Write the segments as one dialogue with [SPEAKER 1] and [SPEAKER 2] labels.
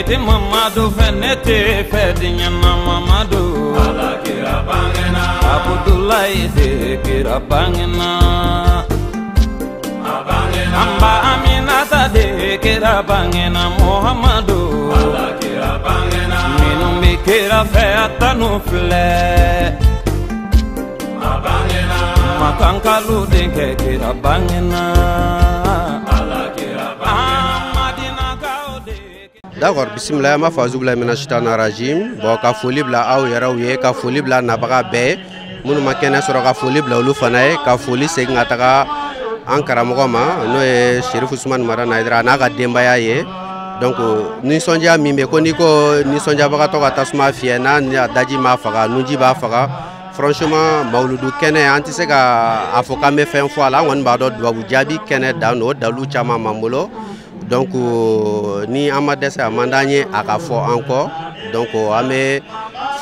[SPEAKER 1] Ni tɛ Mamadu fɛ ne tɛ fɛ diɲɛ na Mamadu. Ala kira bangena. Abudulayi de kira bangena. Amba Aminata de kira bangena Muhammadu. Ala kira bangena. Minnu bɛ kira fɛ a tanu filɛ. Makankalu denkɛ kira bangena. Ala kira bangena.
[SPEAKER 2] D'accord, bismillah, ma fa zubla mina shitana rajim. Bon, ka foli bila aw yɛrɛw ye, ka foli bila nabaga bɛɛ minnu ma kɛnɛ sɔrɔ, ka foli bila olu fana ye, ka foli segin ka taga an karamɔgɔ ma n'o ye Chérif Ousmane Madani Haidara n'a ka denbaya ye. Donc nisɔndiya min bɛ ko n'i ko nisɔndiyabagatɔ ka tasuma fiyɛ n'a daji m'a faga, nunji b'a faga. Franchement, mawuludu kɛnɛ an tɛ se ka a fɔ k'an bɛ fɛn fɔ a la, an kɔni b'a dɔn dubabu jaabi kɛnɛ dan don, o dalu caman b'an bolo. Donc ni an ma dɛsɛ a man d'an ye a ka fɔ an kɔ. Donc an bɛ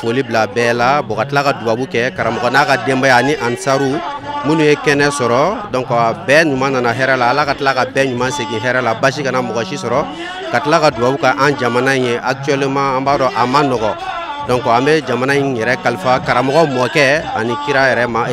[SPEAKER 2] foli bila bɛɛ la, bon ka tila ka dubabu kɛ karamɔgɔ n'a ka denbaya ani ansaru minnu ye kɛnɛ sɔrɔ. Donc bɛɛ ɲuman nana hɛrɛ la, Ala ka tila ka bɛɛ ɲuman segin hɛrɛ la, basi kana mɔgɔ si sɔrɔ, ka tila ka dubabu kɛ an jamana in ye. Actuellement an b'a dɔn a ma nɔgɔ. Donc an bɛ jamana in yɛrɛ kalifa karamɔgɔ mɔkɛ ani kira yɛrɛ ma,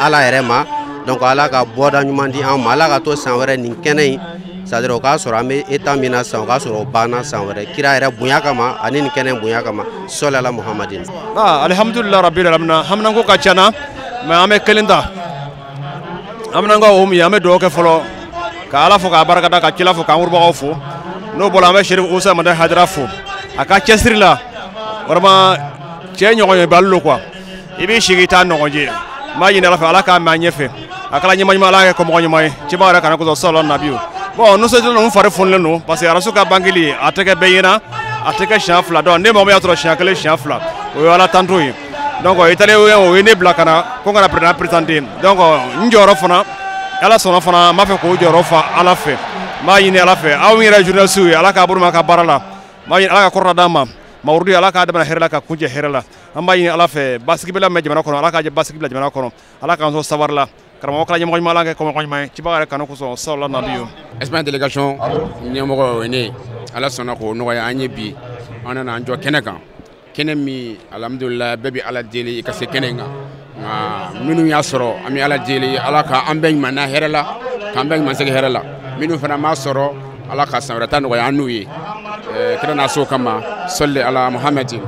[SPEAKER 2] Ala yɛrɛ ma. Donc Ala ka bɔda ɲuman di an ma, Ala ka to san wɛrɛ nin kɛnɛ in, c'est-à-dire o k'a sɔrɔ an bɛ état min na sisan, o k'a sɔrɔ o banna san wɛrɛ, kira yɛrɛ bonya kama ani nin kɛnɛ bonya kama, sɔli ala Muhamadin.
[SPEAKER 3] Alhamdulillah rabbil alamin, haminanko ka ca na, mais an bɛ kelen ta. Haminanko o min ye, an bɛ dugawu kɛ fɔlɔ ka Ala fo k'a barikada, ka kira fo, k'an wurubagaw fo. N'o bɔra, an bɛ Chérif Ousmane Madani Haidara fo a ka cɛsiri la. Vraiment cɛ ɲɔgɔn ye balo quoi, i b'i sigi i t'a ɲɔgɔn ye. N b'a ɲini Ala fɛ, Ala k'a mɛn an ɲɛfɛ, a kɛra ɲɛma ɲuman, Ala k'a kɛ kɔmɔgɔ ɲuman ye, cibaga yɛrɛ kana kosɔn sɔlɔ nabi. Bon, nisɔndiya n fari fununen don parce que araso ka bangeli a tɛ kɛ bɛɛ ɲɛna, a tɛ kɛ siɲɛ fila. Donc ne mɔgɔ min y'a sɔrɔ siɲɛ kelen siɲɛ fila, o ye Ala tanto ye. Donc italien o ye ne bila ka na ko n kana président présenter. Donc n jɔyɔrɔ fana, Ala sɔnna fana, n b'a fɛ k'o jɔyɔrɔ fa Ala fɛ. N b'a ɲini Ala fɛ, aw yɛrɛ journaliste ye, Ala k'a bolo ma ka baara la. N b'a ɲini Ala ka kɔrɔta d'an ma. Mawuludu Ala k'a daminɛ hɛrɛ la ka kuncɛ hɛrɛ la. An b'a ɲini Ala fɛ, basigi bɛ lamɛn jamana kɔnɔ, Ala k'a jɛ basigi bila jamana kɔnɔ, Ala k'an sɔn sabari la. Karamɔgɔ kala ɲɛmɔgɔ ɲuman, Ala kɛ kɔmɔgɔ ɲuman ye, cibaga yɛrɛ kanu kosɔn sɔlɔ nabi yo.
[SPEAKER 4] Espagne délégation ɲɛmɔgɔ o ye ne ye, Ala sɔnna k'o nɔgɔya an ye bi. An nana an jɔ kɛnɛ kan, kɛnɛ min alhamdulillah bɛɛ bɛ Ala deli i ka se kɛnɛ in kan. Nka minnu y'a sɔrɔ, an bɛ Ala deli Ala ka an bɛɛ ɲuman na hɛrɛ la, k'an bɛɛ ɲuman segin hɛrɛ la. Minnu fana m'a sɔrɔ, Ala ka san wɛrɛ ta nɔgɔya an n'u ye. Kira n'a so kama, sɔli ala Muhammadin.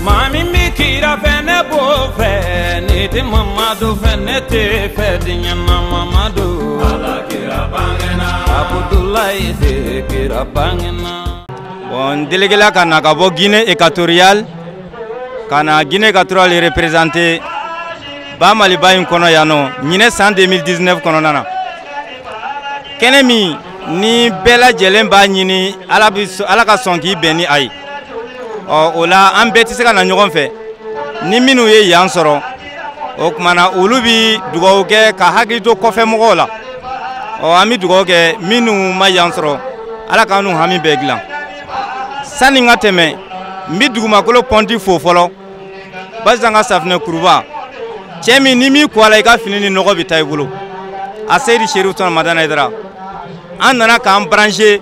[SPEAKER 1] Maa min bɛ kira fɛ ne b'o fɛ, ni tɛ Mamadu fɛ ne tɛ fɛ diɲɛ na Mamadu. Ala kira bangena. Abudulayi de kira bangena.
[SPEAKER 5] Bon, n délégué ka na ka bɔ Guinée équatoriale, ka na Guinée équatoriale représenter ba Maliba in kɔnɔ yan nɔ ɲinɛ san 2019 kɔnɔna na. Kɛnɛ min ni bɛɛ lajɛlen b'a ɲini Ala ka sɔn k'i bɛn ni a ye. Ɔ o la an bɛɛ tɛ se ka na ɲɔgɔn fɛ, ni minnu ye yan sɔrɔ o tuma na olu bi dugawu kɛ ka hakili to kɔfɛ mɔgɔw la. Ɔ an bɛ dugawu kɛ minnu ma yan sɔrɔ, Ala k'an n'u hami bɛɛ dilan. Sanni n ka tɛmɛ, n bɛ dugumakolo pɔnti fo fɔlɔ, barisa n ka safunɛ kuruba cɛ min ni m'i ko a la i ka fini ni nɔgɔ bɛ taa i bolo. A Seyidi Chérif Ousmane Madani Haidara, an nana k'an brancher,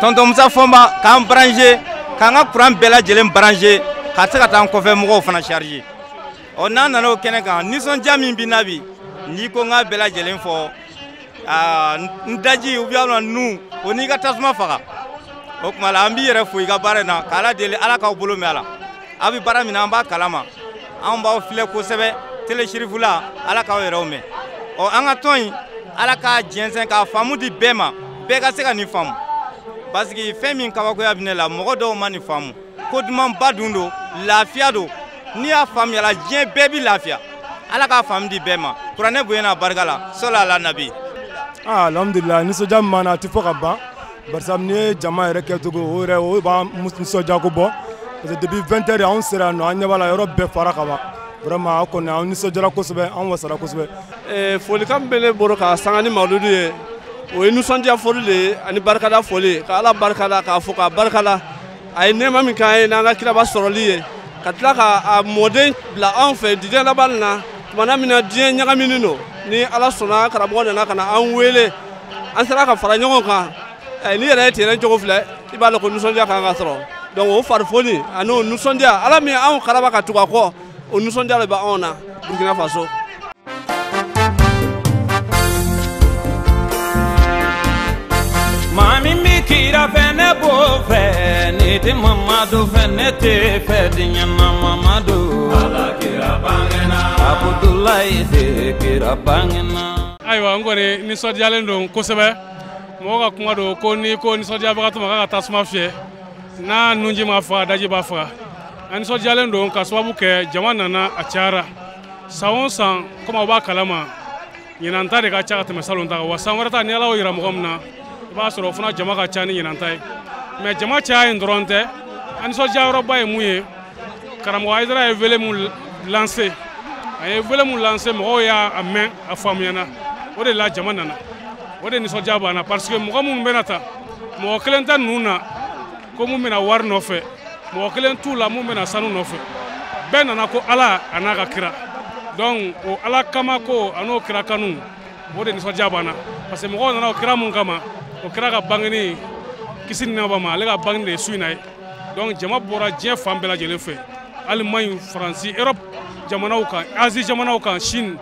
[SPEAKER 5] tonton Musa Fɔnba k'an brancher, k'an ka courant bɛɛ lajɛlen brancher, ka se ka taa an kɔfɛ mɔgɔw fana charger. Ɔ n'an nana o kɛnɛ kan, nisɔndiya min bɛ n na bi, n'i ko n k'a bɛɛ lajɛlen fɔ, n daji ou bien nu o n'i ka tasuma faga. O tuma la an b'i yɛrɛ fo i ka baara in na, k'Ala deli Ala k'aw bolo mɛn a la. Aw bɛ baara min na an b'a kalama, anw b'aw filɛ kosɛbɛ télé Chérifula, Ala k'aw yɛrɛw mɛn. Ɔ an ka tɔn in, Ala k'a jɛnsɛn k'a faamu di bɛɛ ma, bɛɛ ka se ka nin faamu. Parce que fɛn min kabakoya bɛ ne la, mɔgɔ dɔw ma nin faamu. Ko dumanba dun don, lafiya don. N'i y'a faamuya la, diɲɛ bɛɛ bɛ lafiya. Ala k'a faamu di bɛɛ ma. Kuranɛ bonya n'a barika la, sɔli ala nabi.
[SPEAKER 6] Alhamdulillah, nisɔndiya min b'an na a tɛ fɔ ka ban. Barisa n'i ye jama yɛrɛ kɛcogo, o yɛrɛ o b'an nisɔndiya ko bɔ. Parce que depuis 20 heures anw sera yan nɔ, an ɲɛ b'a la yɔrɔ bɛɛ fara ka ban. Vraiment a kɔni an nisɔndiyara kosɛbɛ, an wasara kosɛbɛ.
[SPEAKER 7] Folikan min bɛ ne bolo k'a sanga ni mawuludu ye, o ye nisɔndiya foli de ye ani barikada foli, ka Ala barikada, k'a fo k'a barikada. A ye nɛɛma min k'an ye n'an ka kiraba sɔrɔli ye, ka tila ka a mɔden bila anw fɛ diɲɛ laban na, tuma min na diɲɛ ɲagaminen don. Ni Ala sɔnna, karamɔgɔ nana ka na an wele An sera ka fara ɲɔgɔn kan. N'i yɛrɛ ye terrain cogo filɛ, i b'a dɔn ko nisɔndiya kan ka sɔrɔ. Donc o farifoni ani o nisɔndiya, Ala min anw karaba ka tugu a kɔ, o nisɔndiya de bɛ anw na Burkina Faso.
[SPEAKER 1] Maa min bɛ kira fɛ ne b'o fɛ, ni tɛ Mamadu fɛ ne tɛ fɛ diɲɛ na Mamadu. Ala kira bangena, Abudulayi de kira bangena.
[SPEAKER 8] Ayiwa, n kɔni nisɔndiyalen don kosɛbɛ. Mɔgɔ ka kuma don ko n'i ko nisɔndiyabagatɔ ma k'a ka tasuma fiyɛ, n'a nunji ma faga, daji b'a faga. An nisɔndiyalen don ka sababu kɛ jama nana, a cayara. San o san, komi aw b'a kalama, ɲinan ta de ka ca ka tɛmɛ salon ta kan. Wa san wɛrɛ ta, ni Ala y'o yira mɔgɔ min na, i b'a sɔrɔ o fana jama ka ca ni ɲinan ta ye. Mais jama caya in dɔrɔn tɛ, an nisɔndiya yɔrɔba ye mun ye? Karamɔgɔ Hayidara ye wele mun lancé, a ye wele mun lancé, mɔgɔw y'a mɛn, a faamuyana. O de la jama nana, o de nisɔndiya b'an na, parce que mɔgɔ minnu bɛna ta, mɔgɔ kelen tɛ ninnu na ko mun bɛna wari nɔfɛ, mɔgɔ kelen t'u la mun bɛna sanu nɔfɛ. Bɛɛ nana ko Ala a n'a ka kira. Donc o Ala kama ko a n'o kira kanu, o de nisɔndiya b'an na, parce que mɔgɔw nana o kira mun kama, o kira ka bangeni, kisi ni nɛɛma b'a ma, ale ka bangeni de ye su in na ye. Donc jama bɔra diɲɛ fan bɛɛ lajɛlen fɛ, Allemagne, Faransi, Europe jamanaw kan, Asie jamanaw kan, Chine,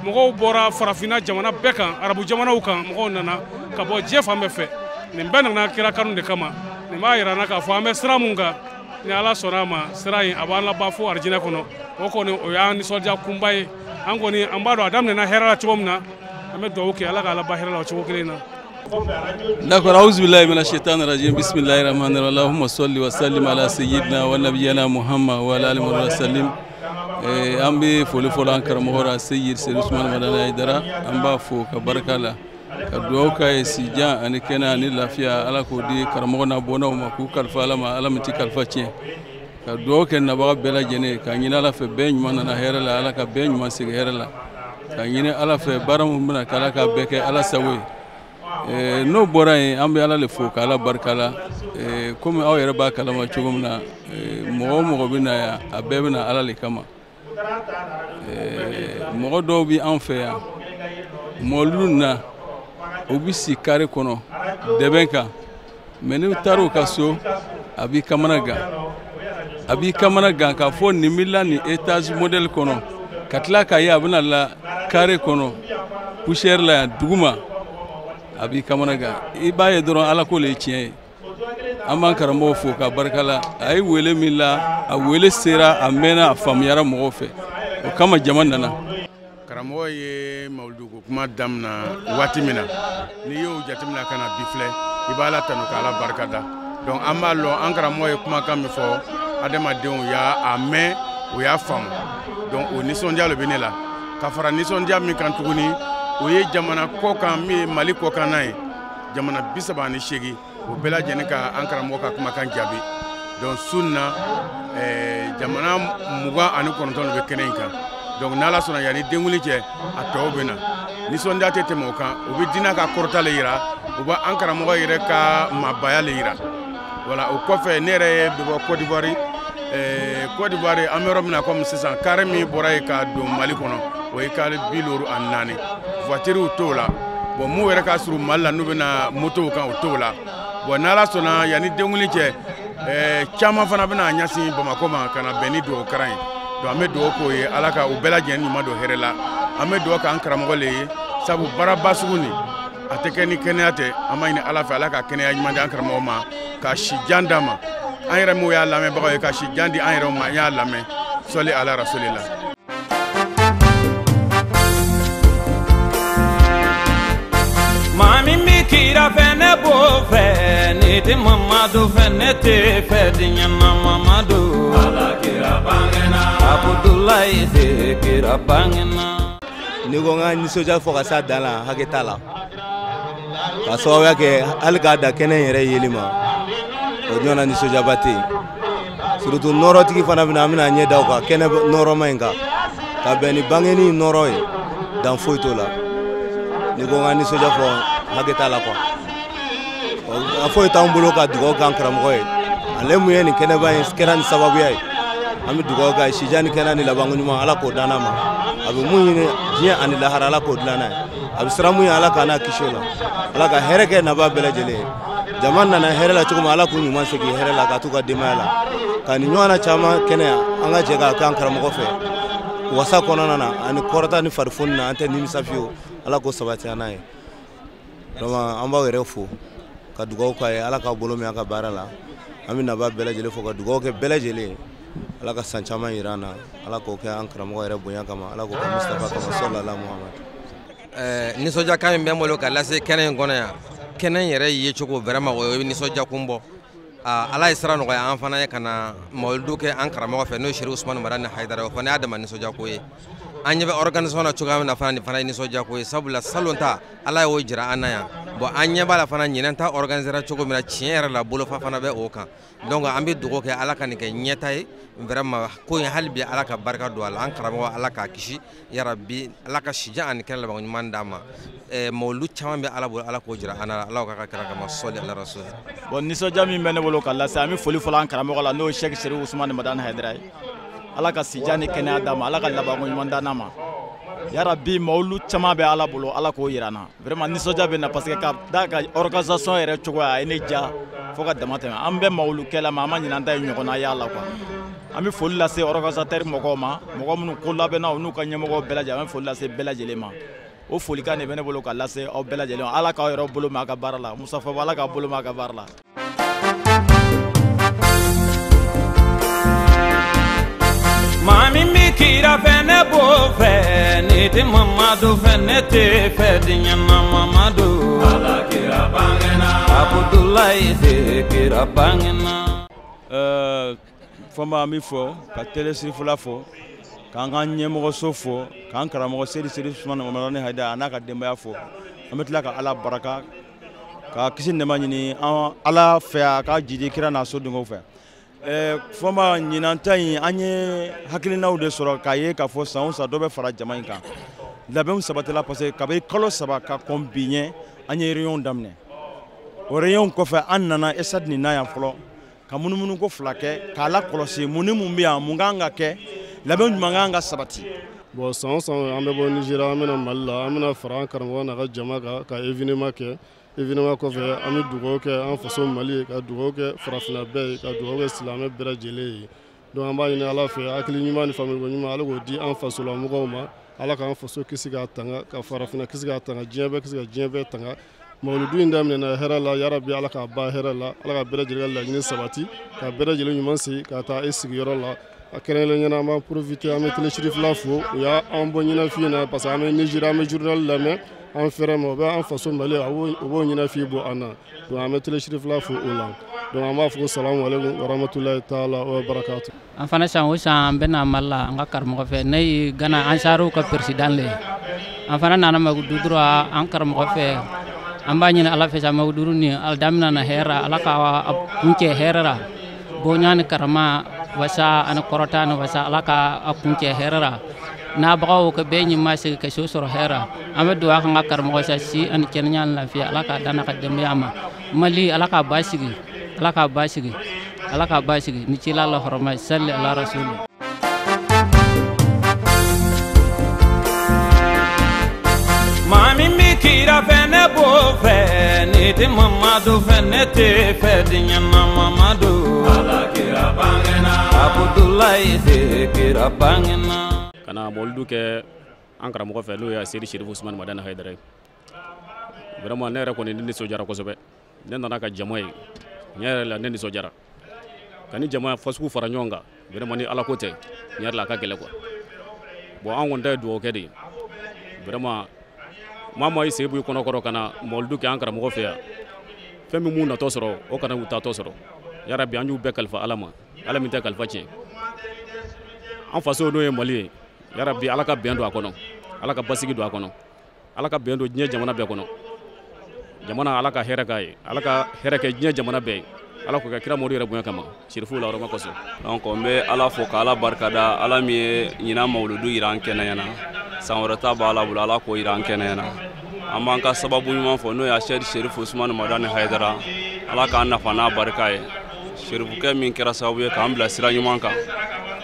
[SPEAKER 8] mɔgɔw bɔra farafinna jamana bɛɛ kan, arabu jamanaw kan, mɔgɔw nana ka bɔ diɲɛ fan bɛɛ fɛ. Nin bɛɛ nana kira kanu de kama. Nin b'a yira n na k'a fɔ an bɛ sira mun kan, ni Ala sɔnna a ma, sira in a b'an laban fo arijinɛ kɔnɔ. O kɔni o y'an nisɔndiya kunba ye. An kɔni an b'a dɔn a daminɛna hɛrɛ la cogo min na, an bɛ dugawu kɛ Ala k'a laban hɛrɛ la o cogo kelen na.
[SPEAKER 9] D'accord, auzu billahi minash shaitani rajim, bismillahir rahmanir rahim, Allahumma salli wa sallim ala sayyidina wa nabiyyina Muhammad wa ala alihi wa sallim. An bɛ foli fɔlɔ an karamɔgɔ la, Seyid Seydou Ousmane Madani Hayidara, an b'a fo ka barika la, ka dugawu k'a ye, sijan ani kɛnɛ ani lafiya, Ala k'o di karamɔgɔ n'a bɔnnaw ma, k'u kalifa Ala ma, Ala min tɛ kalifa tiɲɛ. Ka dugawu kɛ nabaga bɛɛ lajɛlen, ka ɲini Ala fɛ bɛɛ ɲuman nana hɛrɛ la, Ala ka bɛɛ ɲuman segin hɛrɛ la, ka ɲini Ala fɛ baara min bɛna kɛ, Ala k'a bɛɛ kɛ Ala sago ye. N'o bɔra yen, an bɛ Ala le fo k'Ala barika la. Komi aw yɛrɛ b'a kalama cogo min na, mɔgɔ o mɔgɔ bɛ na yan, a bɛɛ bɛ na Ala le kama. Mɔgɔ dɔw bɛ an fɛ yan mɔlu na, u bɛ si kare kɔnɔ dɛbɛn kan, mɛ n'u taara u ka so, a b'i kamana gan, a b'i kamana gan k'a fɔ nin bɛ la nin étage modèle kɔnɔ, ka tila k'a ye a bɛna la kare kɔnɔ poussière la yan duguma, a b'i kamana gan. I b'a ye dɔrɔn Ala ko le ye tiɲɛ ye. An b'an karamɔgɔw fo ka barika la. A ye wele min la, a wele sera, a mɛnna, a faamuyara mɔgɔw fɛ, o kama jama nana.
[SPEAKER 4] Karamɔgɔ ye mawuluduko kuma damina waati min na, n'i y'o jateminɛ ka na bi filɛ, i b'a la tanu k'Ala barika da. Donc an b'a lɔn an karamɔgɔ ye kumakan min fɔ, adamadenw y'a mɛn, o y'a faamu. Donc o nisɔndiya de bɛ ne la. Ka fara nisɔndiya min kan tuguni, o ye jamana kɔkan min ye Mali kɔkanna ye, jamana 38, o bɛɛ lajɛlen ka an karamɔgɔ ka kumakan jaabi. Donc su in na, jamana 29 de bɛ kɛnɛ in kan. Donc n'Ala sɔnna, yanni denwuli cɛ, a tɔw bɛ na. Nisɔndiya tɛ tɛmɛ o kan. O bɛ diinɛ ka kɔrɔta le yira, o bɛ an karamɔgɔ yɛrɛ ka maabaya le yira. Voilà, o kɔfɛ ne yɛrɛ bɛ bɔ Côte d'Ivoire. Côte d'Ivoire, an bɛ yɔrɔ min na komi sisan, kare min bɔra yen ka don Mali kɔnɔ, o ye kare 54. Voitures t'o la. Bon, mun yɛrɛ ka surun Mali la, n'u bɛna motow kan, o t'o la. Bon, n'Ala sɔnna, yanni denwuli cɛ, caman fana bɛna ɲɛsin Bamakɔ ma ka na bɛn ni dugawu karan ye. Donc an bɛ dugawu k'o ye, Ala ka u bɛɛ lajɛlen ɲuman don hɛrɛ la. An bɛ dugawu k'an karamɔgɔ le ye, sabu baaraba sugu nin a tɛ kɛ ni kɛnɛya tɛ. An b'a ɲini Ala fɛ, Ala ka kɛnɛya ɲuman di an karamɔgɔ ma, ka si jan d'a ma. An yɛrɛ minnu y'a lamɛnbagaw ye, ka si jan di an yɛrɛw ma, an y'a lamɛn. Sɔli ala rasulila.
[SPEAKER 1] Maa min bɛ kira fɛ ne b'o fɛ, ni tɛ Mamadu fɛ ne tɛ fɛ diɲɛ na Mamadu. Ala kira bangena, Abudulayi de kira bangena.
[SPEAKER 10] N'i ko n ka nisɔndiya fɔ ka s'a dan la, hakɛ t'a la. Ka sababuya kɛ hali k'a da kɛnɛ in yɛrɛ yeli ma, o ɲɔgɔnna nisɔndiyaba tɛ yen. Surtout nɔrɔtigi fana bɛna, an bɛna ɲɛ da o kan kɛnɛ nɔrɔma in kan, ka bɛn ni bangeni nɔrɔ ye, dan foyi t'o la. N'i ko n ka nisɔndiya fɔ, hakɛ t'a la quoi. A foyi t'anw bolo ka dugawu k'an karamɔgɔ ye, ale mun ye nin kɛnɛba in kɛra nin sababuya ye. An bɛ dugawu k'a ye, sijan ni kɛnɛya ni labanko ɲuman, Ala k'o d'an ma. A bɛ mun ɲini diɲɛ ani lahara, Ala k'o dilan n'a ye. A bɛ siran mun ye, Ala k'a n'a kisi o la. Ala ka hɛrɛ kɛ naba bɛɛ lajɛlen ye. Jama nana hɛrɛ la cogo min, Ala k'u ɲuman segin hɛrɛ la ka t'u ka denbaya la. Ka nin ɲɔgɔnna caman kɛnɛya, an ka jɛ k'a kɛ an karamɔgɔ fɛ. Wasa kɔnɔna na ani kɔrɔta ni farifoni na, an tɛ nimisa fiyewu. Ala k'o sabati an n'a ye. Vraiment, an b'aw yɛrɛ fo ka dugawu k'a ye, Ala k'aw bolo mɛn a ka baara la. An bɛ naba bɛɛ lajɛlen fo ka dugawu kɛ bɛɛ lajɛlen ye. Ala ka san caman yira an na. Ala k'o kɛ an karamɔgɔ yɛrɛ bonya kama. Ala k'o kɛ Mustafa kama, sallallahu Muhammad.
[SPEAKER 11] Nisɔndiyakan min bɛ n bolo ka lase kɛnɛ in kɔnɔ yan, kɛnɛ in yɛrɛ yecogo vraiment o ye nisɔndiya kun bɔ. Ala ye sira nɔgɔya an fana ye ka na mawuludu kɛ an karamɔgɔ fɛ, n'o ye Serifu Usumani Madani Hayidara ye. O fana y'a dama nisɔndiyako ye. An ɲɛ bɛ organisation na cogoya min na fana, nin fana ye nisɔndiyako ye, sabula salon ta Ala y'o jira an na yan. Bon, an ɲɛ b'a la fana ɲinɛn ta organisera cogo min na, tiɲɛ yɛrɛ la bolofa fana bɛ o kan. Donc an bɛ dugawu kɛ Ala ka nin kɛ ɲɛta ye vraiment. Ko in hali bi Ala ka barika don a la. An karamɔgɔ, Ala k'a kisi yarabi. Ala ka sijan ani kɛnɛ laban ɲuman d'a ma. Mawuludu caman bɛ Ala bolo, Ala k'o jira an na. Ala k'a ka kira kama, sɔli ala rasul.
[SPEAKER 12] Bon, nisɔndiya min bɛ ne bolo ka lase, an bɛ foli fɔlɔ an karamɔgɔ la, n'o ye Sɛki Serifu Usumani Madani Hayidara ye. Ala ka sijan ni kɛnɛya d'a ma, Ala ka labanko ɲuman d'an ma. Yarabi, mawulu caman bɛ Ala bolo, Ala k'o yira an na. Vraiment, nisɔndiya bɛ na parce que ka da ka organisation yɛrɛ cogoya, a ye ne diya fo ka dama tɛmɛ. An bɛ mawulukɛla ma, an ma ɲinɛ an ta ye ɲɔgɔnna y'a la quoi. An bɛ foli lase organisateur mɔgɔw ma, mɔgɔ minnu ko labɛnna, u n'u ka ɲɛmɔgɔw bɛɛ lajɛlen. An bɛ foli lase bɛɛ lajɛlen ma. O folikan de bɛ ne bolo ka lase aw bɛɛ lajɛlen ma. Ala k'aw yɛrɛ bolo mɛn a ka baara la. Mustafa, Ala k'aw bolo mɛn a ka baara la.
[SPEAKER 1] Maa min bɛ kira fɛ, ne b'o fɛ. Ni tɛ Mamadu fɛ, ne tɛ fɛ diɲɛ na Mamadu. Ala kira bangena, Abudulayi de kira bangena.
[SPEAKER 3] Fɔnba, an bɛ fɔ ka télé Sirifula fo, k'an ka ɲɛmɔgɔso fo, k'an karamɔgɔ Seyidi Serifu Usumani Madani Hayidara a n'a ka denbaya fo. An bɛ tila ka Ala baraka ka kisi nɛɛma ɲini an Ala fɛ, a ka jidi kira n'a sodenw fɛ. Fɔnba, ɲinan ta in, an ye hakilinaw de sɔrɔ k'a ye k'a fɔ san o san dɔ bɛ fara jama in kan. Labɛnw sabatila parce que kabini kalo 3 ka kɔn bi ɲɛ, an ye réunion daminɛ. O réunion kɔfɛ, an nana stade nin na yan fɔlɔ ka munumunuko 2 kɛ k'a lakɔlɔsi mun ni mun bɛ yan, mun kan ka kɛ, labɛn jumɛn kan ka sabati.
[SPEAKER 13] Bon, san o san an bɛ bɔ Nizeriya, an bɛna Mali la, an bɛna fara an karamɔgɔ n'a ka jama kan ka événement kɛ. Événement kɔfɛ, an bɛ dugawu kɛ an faso Mali ye, ka dugawu kɛ farafinna bɛɛ ye, ka dugawu kɛ silamɛ bɛɛ lajɛlen ye. Donc an b'a ɲini Ala fɛ, hakili ɲuman ni faamuyaliko ɲuman, Ala k'o di an fasolamɔgɔw ma. Ala k'an faso kisi k'a tanga, ka farafinna kisi k'a tanga, diɲɛ bɛɛ kisi ka diɲɛ bɛɛ tanga. Mawuludu in daminɛna hɛrɛ la, yarabi Ala k'a ban hɛrɛ la. Ala ka bɛɛ lajɛlen ka laɲini sabati, ka bɛɛ lajɛlen ɲuman sigi ka taa i sigiyɔrɔ la. A kɛrɛnkɛrɛnnenya la, an b'an profiter, an bɛ télé Sirifila fo. U y'an bɔ ɲɛnafin na parce que an bɛ Nizeriya, an bɛ journal lamɛn, an fɛrɛ ma, o bɛ an faso Mali, o b'o ɲɛnafin bɔ an na. Donc an bɛ télé Sirifila fo o la. Donc an b'a fɔ ko salamu aleykum wa rahmatulahi taala wa barakatu.
[SPEAKER 14] An fana san o san an bɛ na Mali la an ka karamɔgɔ fɛ. Ne ye Gana Ansariw ka président le ye. An fana nana Mawuludu dɔrɔn an karamɔgɔ fɛ. An b'a ɲini Ala fɛ sa, Mawuludu nin a daminɛ na hɛrɛ, Ala ka kuncɛ hɛrɛ la. Bonya ni karama wasa ani kɔrɔta ni wasa, Ala ka a kuncɛ hɛrɛ la. N'abagaw ka bɛɛ ɲuman sigi ka so sɔrɔ hɛrɛ. An bɛ dugawu k'an ka karamɔgɔ sa si ani kɛnɛya ni lafiya, Ala k'a dan n'a ka denbaya ma. Mali, Ala k'a basigi, Ala k'a basigi, Ala k'a basigi ni cila la hɔrɔma, sali ala rasuli.
[SPEAKER 1] Maa min bɛ kira fɛ, ne b'o fɛ. Ni tɛ Mamadu fɛ, ne tɛ fɛ diɲɛ na Mamadu. Ala kira bangena, Abudulayi de kira bangena.
[SPEAKER 15] Ka na mawuludu kɛ an karamɔgɔ fɛ, n'o ye Seyidi Serifu Usumani Madani Hayidara ye. Vraiment, ne yɛrɛ kɔni, ne nisɔndiyara kosɛbɛ. Ne nana ka jama ye, tiɲɛ yɛrɛ la ne nisɔndiyara. Ka ni jama fasugu fara ɲɔgɔn kan, vraiment ni Ala ko tɛ, tiɲɛ yɛrɛ la a ka gɛlɛn quoi. Bon, an kɔni ta ye dugawu kɛ de ye. Vraiment, maa maa y'i sen bɔ i kɔnɔkɔrɔ ka na mawuludu kɛ an karamɔgɔ fɛ yan, fɛn min m'u natɔ sɔrɔ, o kana u taatɔ sɔrɔ. Yarabi, an y'u bɛɛ kalifa Ala ma, Ala min tɛ kalifa tiɲɛ. An faso n'o ye Mali ye, yarabi Ala ka bɛn don a kɔnɔ, Ala ka basigi don a kɔnɔ, Ala ka bɛn don diɲɛ jamana bɛɛ kɔnɔ. Jamana, Ala ka hɛrɛ k'a ye, Ala ka hɛrɛ kɛ diɲɛ jamana bɛɛ ye. Ala k'o kɛ kira Mamadu yɛrɛ bonya kama, Serifu la hɔrɔma kosɔn.
[SPEAKER 16] Donc n bɛ Ala fo ka Ala barikada, Ala min ye ɲinan mawuludu yira an kɛnɛ ɲɛna. San wɛrɛ ta b'Ala bolo, Ala k'o yira an kɛnɛ ɲɛna. An b'an ka sababu ɲuman fɔ, n'o ye Seyidi Serifu Usumani Madani Hayidara. Ala k'an nafa n'a barika ye. Serifukɛ min kɛra sababu ye k'an bila sira ɲuman kan,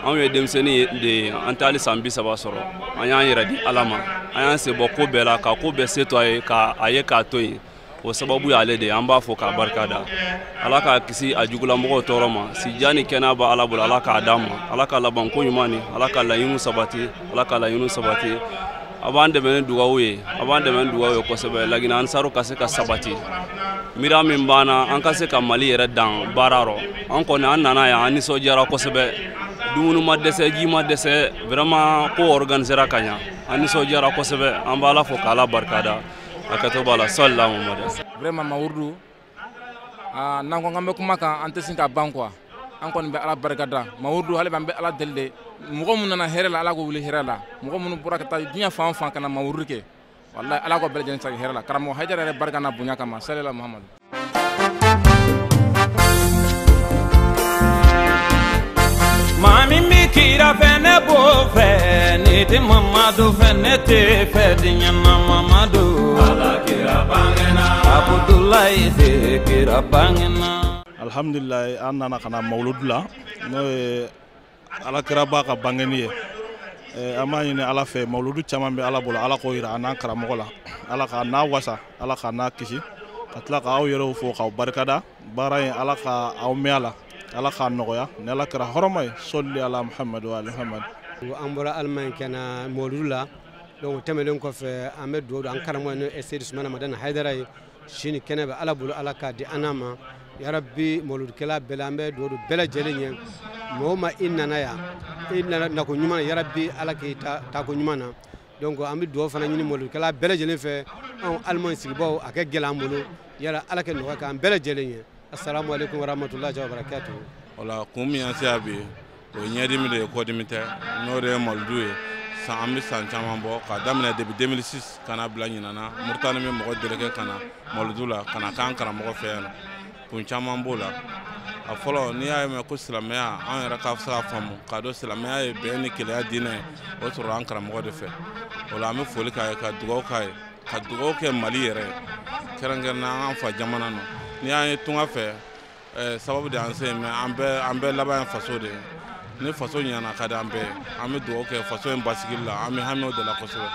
[SPEAKER 16] Anw ye denmisɛnnin de ye, an tɛ hali san 30 sɔrɔ. An y'an yɛrɛ di Ala ma, an y'an sen bɔ ko bɛɛ la, ka ko bɛɛ se to a ye, k'a ye k'a to yen. O sababu y'ale de ye, an b'a fɔ k'a barika da. Ala k'a kisi a jugulamɔgɔw tɔɔrɔ ma. Sijan ni kɛnɛya b'a Ala bolo, Ala k'a d'an ma. Ala ka laban ko ɲuman ni Ala ka laɲiniw sabati, Ala ka laɲiniw sabati. A b'an dɛmɛ ni dugawu ye, a b'an dɛmɛ ni dugawu ye kosɛbɛ. Laginɛ Ansaru ka se ka sabati. Miiriya min b'an na, an ka se ka Mali yɛrɛ dan baara rɔ. An kɔni an nana yan, an nisɔndiyara kosɛbɛ. Dumuni ma dɛsɛ, ji ma dɛsɛ, vraiment ko organisera ka ɲa. An nisɔndiyara kosɛbɛ, an b'Ala fo k'Ala barika da. A kɛtɔ b'a la, sallallahu Muhammad.
[SPEAKER 17] Vraiment Mawuludu, n'an ko k'an bɛ kuma kan, an tɛ sin ka ban quoi. An kɔni bɛ Ala barika da. Mawuludu hali bi an bɛ Ala deli de. Mɔgɔ minnu nana hɛrɛ la, Ala k'o wuli hɛrɛ la. Mɔgɔ minnu bɔra ka taa diɲɛ fan o fan ka na Mawuludu kɛ, walahi Ala k'o bɛɛ lajɛlen segin hɛrɛ la. Karamɔgɔ Hayidara yɛrɛ barika n'a bonya kama, sallallahu Muhammad.
[SPEAKER 1] Maa min bɛ kira fɛ ne b'o fɛ, ne tɛ Mamadu fɛ ne tɛ fɛ diɲɛ na Mamadu. Ala kira bangena, Abudulayi de kira bangena.
[SPEAKER 18] Alhamdulilayi, an nana ka na Mawuludu la, n'o ye Alakiraba ka bangeni ye. An b'a ɲini Ala fɛ, Mawuludu caman bɛ Ala bolo, Ala k'o yira an n'an karamɔgɔ la. Ala k'a n'a wasa, Ala k'a n'a kisi, ka tila k'aw yɛrɛw fo k'aw barikada. Baara in Ala ka aw mɛn a la, Ala k'a nɔgɔya ni Ala kɛra hɔrɔma ye. Sɔli ala Muhamadu wa ali Muhamadu.
[SPEAKER 19] An bɔra Alimaɲi ka na Mawuludu la. Donc o tɛmɛnen kɔfɛ, an bɛ dugawu don an karamɔgɔ n'o ye Seyidi Sumana Madani Hayidara ye. Sini kɛnɛ bɛ Ala bolo, Ala k'a di an n'a ma. Yarabi Mawuludukɛla bɛɛ la, an bɛ dugawu don bɛɛ lajɛlen ye. Mɔgɔ o maa i nana yan, i nana nako ɲuman na, yarabi Ala k'i taako ɲuman na. Donc an bɛ dugawu fana ɲini Mawuludukɛla bɛɛ lajɛlen fɛ. Anw Alimaɲi sigibaw, a kɛ gɛlɛya an bolo, yala Ala kɛ nɔgɔya k'an bɛɛ lajɛlen ye. Assalamu alaikum warahmatullahi wabarakatuh.
[SPEAKER 18] Wala kun min y'an se yan bi, o ye ɲɛdimi de ye, kɔdimi tɛ. N'o de ye Mawuludu ye. San an bɛ san caman bɔ k'a daminɛ depuis 2006 ka na bila ɲinan na. Moritani bɛ mɔgɔ délégué ka na Mawuludu la, ka na k'an karamɔgɔ fɛ yan nɔ. Kun caman b'o la. A fɔlɔ, n'i y'a mɛn ko silamɛya, an yɛrɛ ka se k'a faamu k'a dɔn silamɛya ye bɛn ni kelenya diinɛ ye, o sɔrɔla an karamɔgɔ de fɛ. O la an bɛ foli k'a ye, ka dugawu k'a ye, ka dugawu kɛ Mali yɛrɛ ye, kɛrɛnkɛrɛnnenya an fa jamana nɔ. N'i y'an ye tunga fɛ, sababu de y'an se yen, mais an bɛɛ laban ye faso de ye. Ni faso ɲɛna ka di an bɛɛ ye. An bɛ dugawu kɛ faso in basigili la, an bɛ hami o de la kosɛbɛ.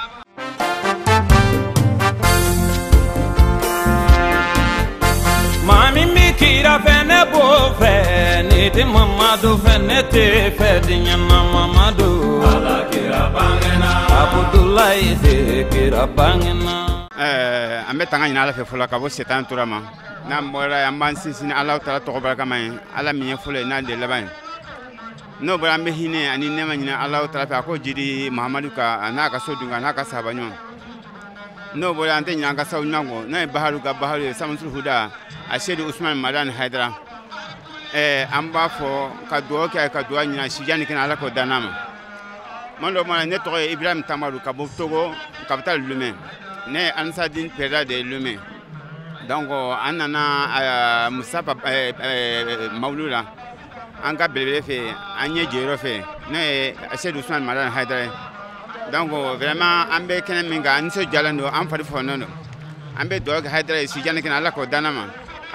[SPEAKER 1] Maa min bɛ kira fɛ ne b'o fɛ, ne tɛ Mamadu fɛ ne tɛ fɛ diɲɛ na Mamadu. Ala kira bangena, Abudulayi de kira bangena.
[SPEAKER 4] An bɛ tanga ɲini Ala fɛ fɔlɔ ka bɔ setan tora ma. N'an bɔra yan, an b'an sinsin Ala taala tɔgɔ barikama ye, Ala min ye fɔlɔ ye n'a de laban ye. N'o bɔra, an bɛ hinɛ ani nɛɛma ɲini Ala taala fɛ, a k'o jidi Mahamadu kan, a n'a ka so dun kan, a n'a ka sahaba ɲuman. N'o bɔra, an tɛ ɲinɛ an ka sabu ɲuman kɔ, n'o ye Baharu ka Baharu ye, Samusul Huda, a Seyidu Usumani Madani Hayidara. An b'a fɔ ka dugawu kɛ, ka dugawu ɲini sijan ni kɛnɛ, Ala k'o dan n'a ma. Tuma dɔ ma, ne tɔgɔ ye Ibrahim Tamadu ka bɔ Togo, capitale Lomé. Ne ye Ansadine président de Lomé. Donc an nana Musa Mawulu la, an ka belebele fɛ, an ɲɛ jɔyɔrɔ fɛ, n'o ye Seyidu Usumani Madani Hayidara ye. Donc vraiment an bɛ kɛnɛ min kan, an nisɔndiyalen don, an fari fɔnnen don. An bɛ dugawu kɛ Hayidara ye, sijan ni kɛnɛ, Ala k'o dan n'a ma.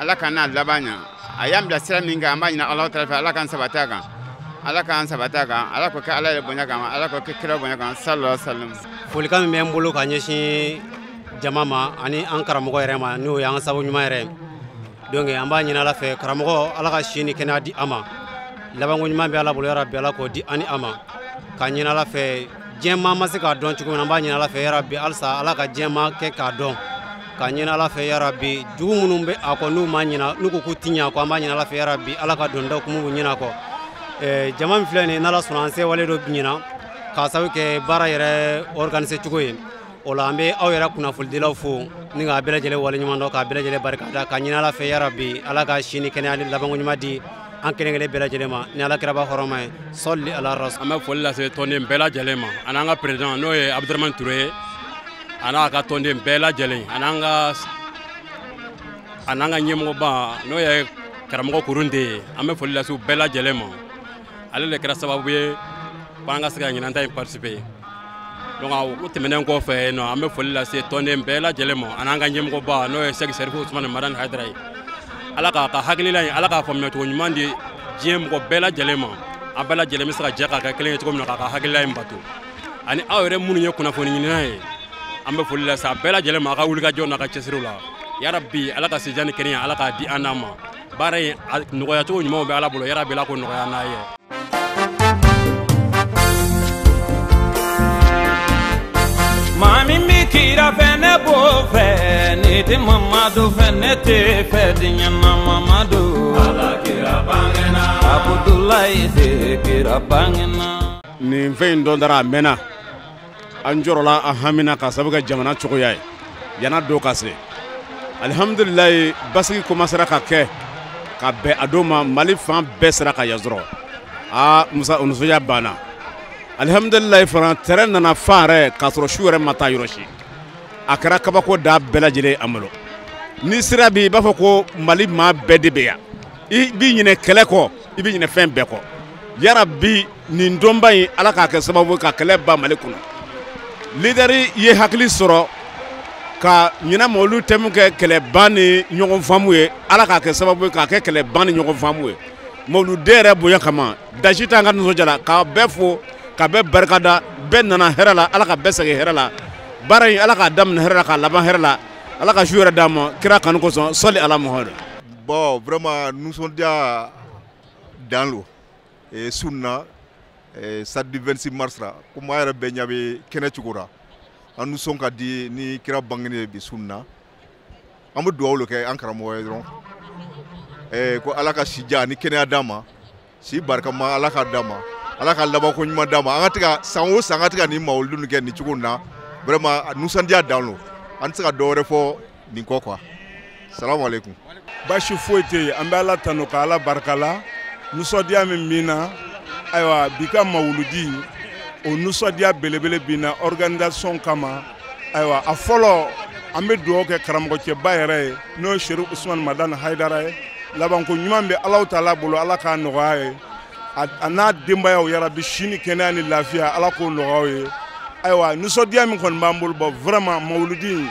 [SPEAKER 4] Ala k'an n'a laban ɲa. A y'an bila sira min kan, an b'a ɲini Ala taala fɛ, Ala k'an sabati a kan. Ala k'an sabati a kan. Ala k'o kɛ Ala yɛrɛ bonya kan, Ala k'o kɛ kira bonya kan, sallallahu alaihi wasallam.
[SPEAKER 20] Folikan min bɛ n bolo ka ɲɛsin jama ma ani an karamɔgɔ yɛrɛ ma, n'o y'an sababu ɲuman yɛrɛ ye. Donc an b'a ɲini Ala fɛ, karamɔgɔ Ala ka si ni kɛnɛya di an ma. Labanko ɲuman bɛ Ala bolo, yarabi Ala k'o di an ni a ma. K'a ɲini Ala fɛ, diɲɛ maa ma se k'a dɔn cogo min na, an b'a ɲini Ala fɛ yarabi halisa Ala ka diɲɛ maa kɛ k'a dɔn. K'a ɲini Ala fɛ yarabi, jugu minnu bɛ a kɔ n'u ma ɲina, n'u ko k'u ti ɲɛ a kɔ, an b'a ɲini Ala fɛ yarabi Ala ka don da kuma b'u ɲinɛ a kɔ. Jama min filɛ nin ye, n'Ala sɔnna an sewale dɔ ɲina k'a sababu kɛ baara yɛrɛ organiser cogo ye. O la an bɛ aw yɛrɛ kunnafonidilaw fo ni k'a bɛɛ lajɛlen waleɲuman dɔn, k'a bɛɛ lajɛlen barikada, k'a ɲini Ala fɛ yarabi Ala ka si ni kɛnɛya ni labanko ɲuman di an kelen kelen bɛɛ lajɛlen ma ni Ala kiraba hɔrɔma ye. Sɔli ala rasul.
[SPEAKER 15] An bɛ foli lase tɔnden bɛɛ lajɛlen ma, ani an ka président n'o ye Abudramani Ture ye, a n'a ka tɔnden bɛɛ lajɛlen, a n'an ka ɲɛmɔgɔba n'o ye karamɔgɔ Kurunde ye. An bɛ foli lase u bɛɛ lajɛlen ma. Ale de kɛra sababu ye f'an ka se ka ɲinan ta in participer. Donc o tɛmɛnen kɔfɛ nɔ, an bɛ foli lase tɔnden bɛɛ lajɛlen ma, ani an ka ɲɛmɔgɔba n'o ye Sɛki Serifu Usumani Madani Hayidara ye. Ala k'a ka hakilila in, Ala k'a faamuya cogo ɲuman di diɲɛ mɔgɔ bɛɛ lajɛlen ma.
[SPEAKER 21] An bɛɛ lajɛlen bɛ se ka jɛ k'a kɛ kelen ye cogo min na k'a ka hakilila in bato. Ani aw yɛrɛ minnu ye kunnafoni ɲinina ye, an bɛ foli lase a bɛɛ lajɛlen ma a ka wulikajɔ n'a ka cɛsiriw la. Yarabi Ala ka sijan ni kɛnɛya Ala k'a di an n'a ma. Baara in nɔgɔya cogo ɲumanw bɛ Ala bolo, yarabi Ala k'o nɔgɔya n'a ye.
[SPEAKER 1] Maa min bɛ kira fɛ ne b'o fɛ, ne tɛ Mamadu fɛ ne tɛ fɛ diɲɛ na Mamadu. Ala kira bangena, Abudulayi de kira bangena.
[SPEAKER 3] Nin fɛn in dɔn dara a mɛnna, an jɔrɔla an hamina k'a sababu kɛ jamana cogoya ye, yan'a don ka se. Alihamudulilayi basigi commencera ka kɛ ka bɛn a don ma, Mali fan bɛɛ sera ka yan sɔrɔ. Aa Musa o nisɔndiya banna. Alihamudulilayi fana terrain nana fa yɛrɛ k'a sɔrɔ su yɛrɛ ma taa yɔrɔ si. A kɛra kabako da bɛɛ lajɛlen an bolo. N'i sera bi i b'a fɔ ko Mali maa bɛɛ de bɛ yan. I b'i ɲinɛ kɛlɛ kɔ, i b'i ɲinɛ fɛn bɛɛ kɔ. Yarabi nin donba in Ala k'a kɛ sababu ye ka kɛlɛ ban Mali kɔnɔ. Leader ye hakili sɔrɔ ka ɲinɛ mɔlu thème kɛ kɛlɛban ni ɲɔgɔn faamu ye, Ala k'a kɛ sababu ye k'a kɛ kɛlɛban ni ɲɔgɔn faamu ye. Mawuluden yɛrɛ bonya kama dasi t'an ka nisɔndiya la, k'a bɛɛ fo ka bɛɛ barikada, bɛɛ nana hɛrɛ la, Ala ka bɛɛ segin hɛrɛ la. Baara in Ala k'a daminɛ hɛrɛ la k'a laban hɛrɛ la, Ala ka su yɛrɛ d'an ma kira kanu kosɔn, sɔli ala Muhamadu.
[SPEAKER 22] Bon vraiment nisɔndiya dan lo sunna samedi 26 mars la, komi an yɛrɛ bɛɛ ɲɛ bɛ kɛnɛ cogo la, an nisɔn ka di ni kira bangeni ye bi sunna. An bɛ dugawu de kɛ an karamɔgɔ ye dɔrɔn, ko Ala ka si jan ni kɛnɛya d'an ma, si barikama Ala k'a d'an ma, Ala ka labanko ɲuman d'an ma. An ka se ka san o san an ka se ka nin mawuludu nin kɛ nin cogo in na, vraiment nisɔndiya dan lo, an tɛ se ka dɔ wɛrɛ fɔ nin kɔ quoi. Salamu aleykum.
[SPEAKER 23] Baasi foyi tɛ yen, an bɛ Ala tanu ka Ala barika la. Nisɔndiya min bɛ na, ayiwa bi ka mawuludi o nisɔndiya belebele bɛ na organisation kama. Ayiwa a fɔlɔ an bɛ dugawu kɛ karamɔgɔcɛba yɛrɛ ye, n'o ye Serifu Usumani Madani Hayidara ye. Labanko ɲuman bɛ Alahu taala bolo, Ala k'a nɔgɔya ye, a n'a denbayaw yarabi si ni kɛnɛya ni lafiya Ala k'o nɔgɔya ye. Ayiwa nisɔndiya min kɔni b'an bolo, bɔn vraiment mawuludi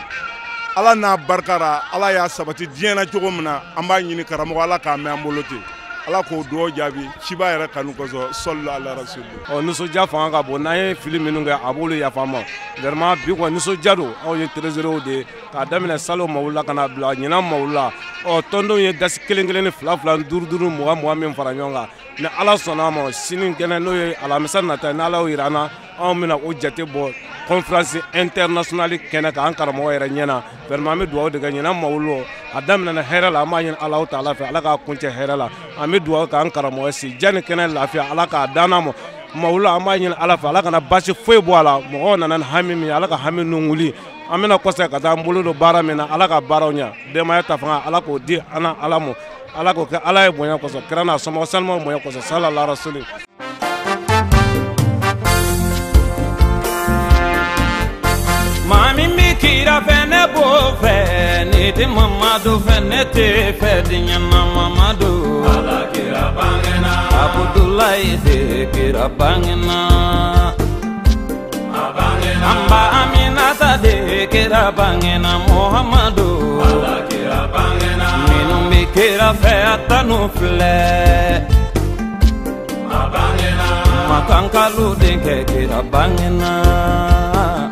[SPEAKER 23] Ala n'a barika la, Ala y'a sabati diɲɛ na cogo min na, an b'a ɲini karamɔgɔ Ala k'a mɛn an bolo ten, Ala k'o dugawu jaabi ciba yɛrɛ kanu kosɔn, sɔli ala rasuli.
[SPEAKER 24] Ɔ nisɔndiya fanga ka bon, n'an ye fili minnu kɛ a b'olu yafa an ma. Vraiment bi kɔni nisɔndiya don, anw ye trésoriers de ye k'a daminɛ salon mawulu la ka na bila ɲinan mawulu la. Ɔ tɔndenw ye dasi kelen kelen ni fila fila duuru duuru mugan mugan min fara ɲɔgɔn kan, ni Ala sɔnna a ma sini kɛnɛ n'o ye alamisa nata ye, ni Ala y'o jira an na, anw bɛna o jate bɔ conférence internationale kɛnɛ kan an karamɔgɔ yɛrɛ ɲɛna. Vraiment an bɛ dugawu de kɛ ɲinan mawulu a daminɛna hɛrɛ la, an b'a ɲini Alahu taala fɛ Ala k'a kuncɛ hɛrɛ la. An bɛ dugawu k'an karamɔgɔ si diya ni kɛnɛ lafiya Ala k'a d'an ma. Mawulu an b'a ɲini Ala fɛ Ala kana baasi foyi bɔ a la, mɔgɔw nana ni hami min ye Ala ka hami ninnu wuli. An bɛna kɔsegin ka taa an bolo don baara min na, Ala ka baaraw ɲɛ, denbaya ta fanga Ala k'o di an na Ala ma, Ala k'o kɛ Ala ye bonya kosɔn, kira n'a somɔgɔ sanumaw bonya kosɔn, salala rasuli.
[SPEAKER 1] Maa min bɛ kira fɛ ne b'o fɛ, ne tɛ Mamadu fɛ ne tɛ fɛ diɲɛ na Mamadu. Ala kira bangena, Abudulayi de kira bangena. An ba Aminata de kira bangena Muhamadu. Ala kira bangena, minnu bɛ kira fɛ a tanu filɛ. Makankalu denkɛ kira bangena.